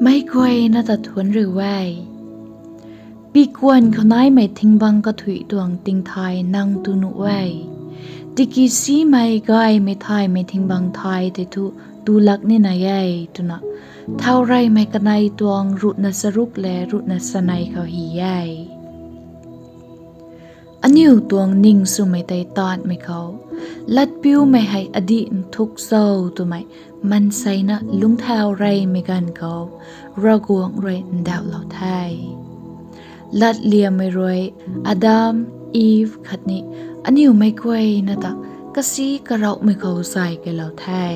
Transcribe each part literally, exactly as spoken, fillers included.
Meic guayna ta thuanc riu e. Pikuan khou naimei thingbang kathuic tuang tingthay nang tu nuh e. Tiki simei gaymei thaymei thingbang thay tei thu tu lak ni nai e twna thaureymei kanei tuang ruhna charuk le ruhna chanei khou hy e. Aniu tuang ning swmei tei taanmei khou, latpiumei hei adih nthuk cho twmei maanseina lungcthau reymei ganv khou Ravguangc rui ndauhlou the. Latliammei rui Adam, Eve khatni aniu meic guayna ta kasi karauhmei khou zay keylou the.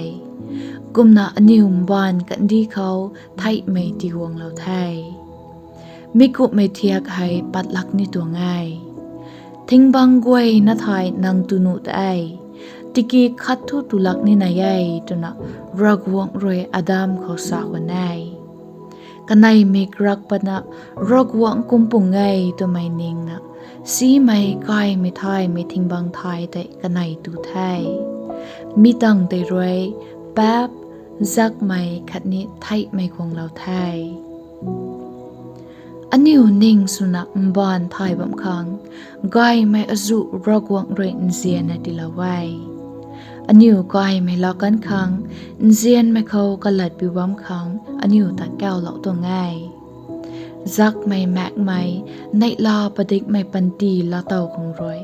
Kumna aniu mbaanv kandih khou theihmei tiguanglou the. Mi kumhmei thiak hei pat lak ni tuang e. Thingbang guayna thay nang tu nuh de, tiki khat thu tu lak ni nai e twna Ravguangc rui Adam khou sa khwan e. Kanei mik rak patna Ravguangc kumpung e twmei ningna, simei gaymei thaymei thingbang thay tei kanei tu the. Mi tangv tei rui paap, zakmei khatni theihmei guanglou the. Aniu ning swna mbaanv thay bam khang, gaymei azuh Ravguangc rui nzianna tiilou e. Aniu gaymei laa kan khang, nzianmei khou kalatpiu bam khang aniu ta kaulou tuang e. Zakmei maekmei, neihla padikmei panty laatow khang rui,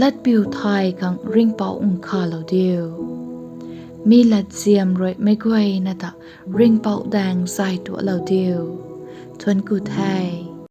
latpiu thay khang ringhpouc nkhalou diu. Mi latziam rui meic guayna ta ringhpouc daeng zay tualou diu. Thuanc ku the.